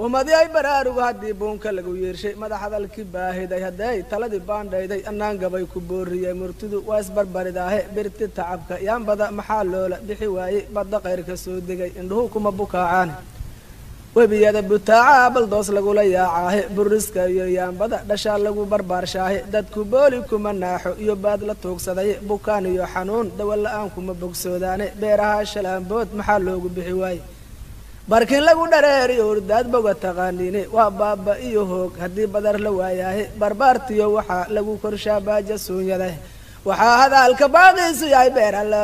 Ummadii ay baraarugu haddii buunka lagu yeershay, madax hadalkii baahiday hadday taladii baandhayday, annaan gabay ku booriyey, murtidu waa isbarbaridaahe. Birti tacabka yaambada maxaa loola bixi waayey? Badda qayrka soo degay indhuhu kuma bukaacaane. Webiyada butaaca baldoos lagula yaacaahe, buriska iyo yaambada dhashaa lagu barbaarshaahe. Dadku booli kuma naaxo iyo baad la tuugsadaye, bukaan iyo xanuun dawa la-aan kuma bogsoodaane. Beeraha shalaambood maxaa loogu bixi waayey? Barkin lagu dhareeriyo hurdaad boga taqaaniine. Waa baaba iyo hoog haddii badar la waayaahe, barbaartiyo waxaa lagu korshaa baaja suunyada. Waxaa hadalka baaqiisu yahay beeralo.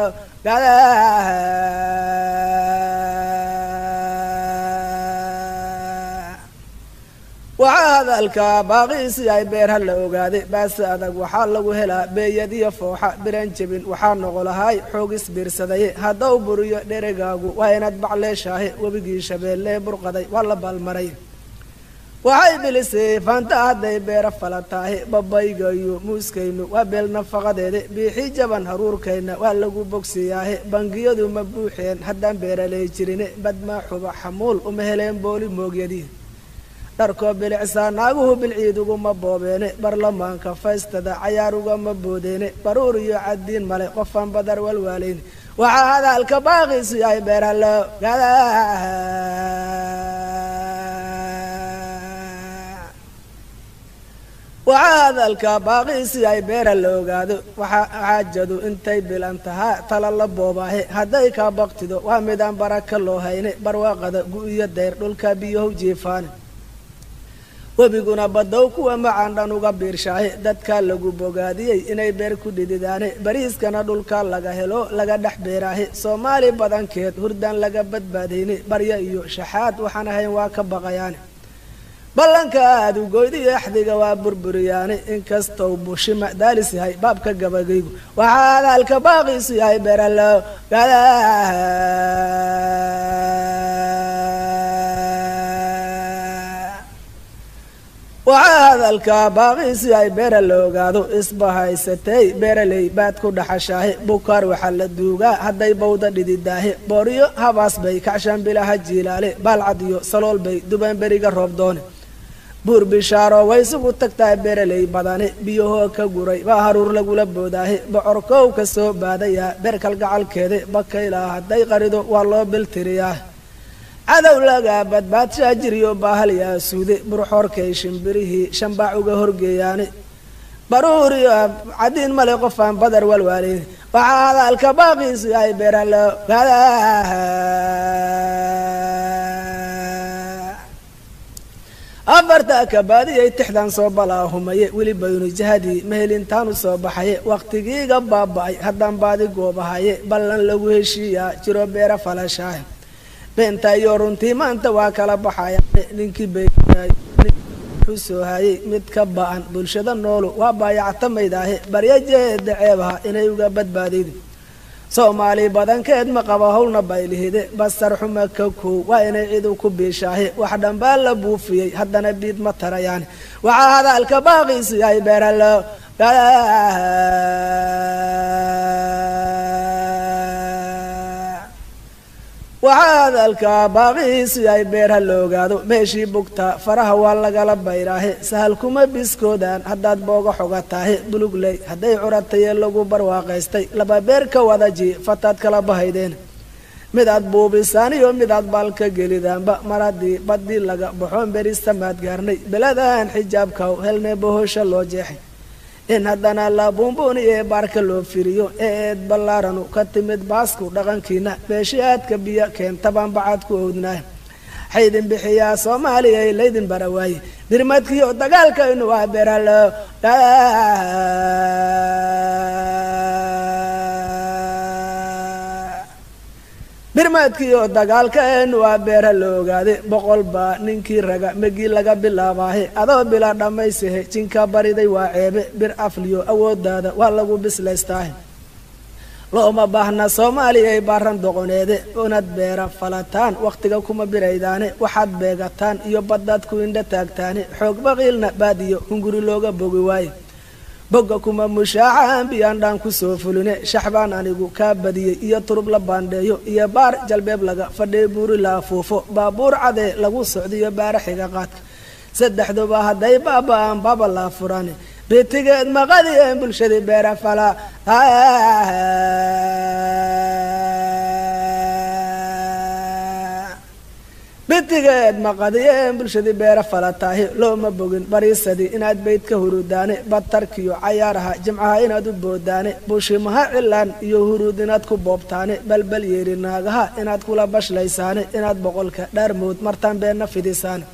Waxaa hadalka baaqiisu yahay beer ha la ogaaday. Baase adag waxaa lagu helaa beeyadiyo fooxa, biran jebin waxaa noqolahay xoog isbiirsadaye. Haddau buriyo dheregaagu waa inaad bacleeshaahe. Webigii shabeellee burqaday waa la baalmaray. Waxay bilisay faanta hadday beera falataahe. Babayga iyo muuskaynu waa beel nafaqadeede, biixii jaban haruurkayna waa lagu bogsiiyaahe. Bangiyadu ma buuxeen haddaan beeraley jirine, badmaa xuba xamuul uma heleen booli moogyadii. Dharkoo bilicsaa naaguhu bilciid uguma boobeene, barlamaanka faystada cayaar ugama boodeene. Baruur iyo cadiin male qofaan badar walwaalayn. Waxaa hadalka baaqiisu yahay beeralo. Waxaa hadalka baaqiisu yahay beera la ogaado. Waxaa xaajadu intay bilan tahaa tala la boobaahe, hadday kaa baktido waa midaan baraka loo hayne. Barwaaqada gu-iyo dayr dhulka biyahow jiifaane, webiguna badow kuwa macaan dhan uga biirshaahe. Dadkaa lagu bogaadiyey inay beer ku dhididaane, bariiskana dhulka laga helo laga dhex beeraahe. Soomaali badankeed hurdaan laga badbaadayne, baryo iyo shaxaad waxaan ahayn waa ka baqayaane. Ballanka aadu goydiyo axdiga waa burburiyaane, inkastou bushima daalis yahay baabka gabagaygu. Waxaa hadalka baaqiisu yahay beeralo. Waxaa hadalka baaqiisu yahay beera la ogaado. Isbahaysatay beeraley baad ku dhaxashaahe, bukaar waxaa la duugaa hadday bawda dhididaahe. Booriyo habaas bay kacshaan bilaha jiilaale, baalcad iyo salool bay dubaan beriga roob doone. Buur bishaaro way isugu tagtaa beeraley badane, biyahoo ka guray baa haruur lagula boodaahe. Bocorkow ka soo baadayaa beer kalgacalkeede, bakaylaa hadday qarido waa loo biltiriyaa. Cadow laga badbaadshaa jiriyo baahalyaa suude, burxoorkay shimbirihii shambaac uga horgeeyaane. Baruuriyo cadiin male qofaan badar walwaaleyn. Waxaa hadalka baaqiisu yahay beeralo. Afarta kabaadiyay tixdan soo balaahumaye, weli baynu jahadii mahelintaanu soo baxaye. Waqtigiiga baaba-ay haddaan baadi goobahaye, ballan lagu heshiiyaa jiro beera falashaah. Beenta iyo runtii maanta waa kala baxaya. Ninkii bey soo hayay mid ka ba-an bulshada noolu waa baayactamaydaahe, barya jeeda ceebaha inay uga badbaadaydo. Soomaali badankeed ma qaba howlna baylihide, basar xuma ka kow waa inay cidu ku biishaahe. Wax dhanbaa la buufiyey haddana biid ma tarayaan. Waxaa hadalka baaqiisu yahay beeralo. Waxaa hadalka baaqiisu yahay beer ha la ogaado. Meeshii bugta faraha waa lagala bayraahe, sahal kuma biskoodaan haddaad booga xogataahe. Bulugley hadday curataye lagu barwaaqaystay, laba beer ka wadaji fataad kala bahaydeen. Midaad buubisaan iyo midaad baalka gelidaanba, mar haddii baddii laga baxoon beristamaad gaarnay. Beladan xijaabkaw helne bohosha loo jeexay, in haddana la buunbuuniye baarka loo firiyo. Ee eed ballaaranu ka timid baasku dhaqankiina, beeshii aadka biyo keentabaan bacaad ku owdnaa. Xaydin bixiyaa soomaaliya laydin bara waaye, birmadkiyo dagaalkaynu waa beralo. Birmadkiyo dagaalkaenu waa beera la ogaade. Boqol baa ninkii raga megii laga bilaabaahe, adoo bila dhammaysahe jinka bariday waa ceebe. Bir afliyo awoodaada waa lagu bislaystaahe, looma baahna soomaaliyay baaran doqoneede. Inaad beera falataan wakhtiga kuma biraydaane, waxaad beegataan iyo baddaad ku indha taagtaane. Xoog baqiilna baadiyo hunguri looga bogi waaye. Bogga kuma mushaacan biyaan dhaan kusoo fuline. Shaxbaan anigu kaa badiyey iyo turub la baandheeyo iyo baar jalbeeb laga fadhee buuri la afuufo, baabuur cadee lagu socdiyo baaraxiga qaadka, saddexduba hadday baaba-aan baaba laa furane. Bitigeed maqadiyeen bulshadii beera falaa. Bitigeed maqadiyeen bulshadii beera falataahi. Looma bogin bariisadii inaad bayd ka hurudaane, batarkiyo cayaaraha jimcaha inaad u boodaane, bushimaha cilaan iyo huruud inaad ku boobtaane, balbal yeeri naagaha inaad kula bashlaysaane, inaad boqolka dhaarmood martaan beenna fidisaane,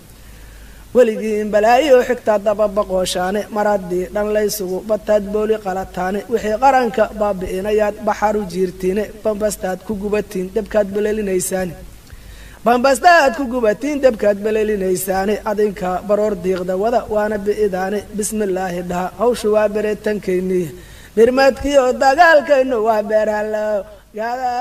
weligiin balaayo xigtaa daba boqooshaane, maradii dhan laysugu bataad booli qalataane, wixii qaranka baabi'inayaad baxaru jiirtiine, bambastaad ku gubatiin debkaad belelinaysaane, bambastaad ku gubatiin debkaad belelinaysaane. Adinka baroor diiqda wada waana bi'idaane. Bismillaahi dhaha, hawshu waa bereetankayniya, birmadkiyo dagaalkaynu waa beerhalo gada.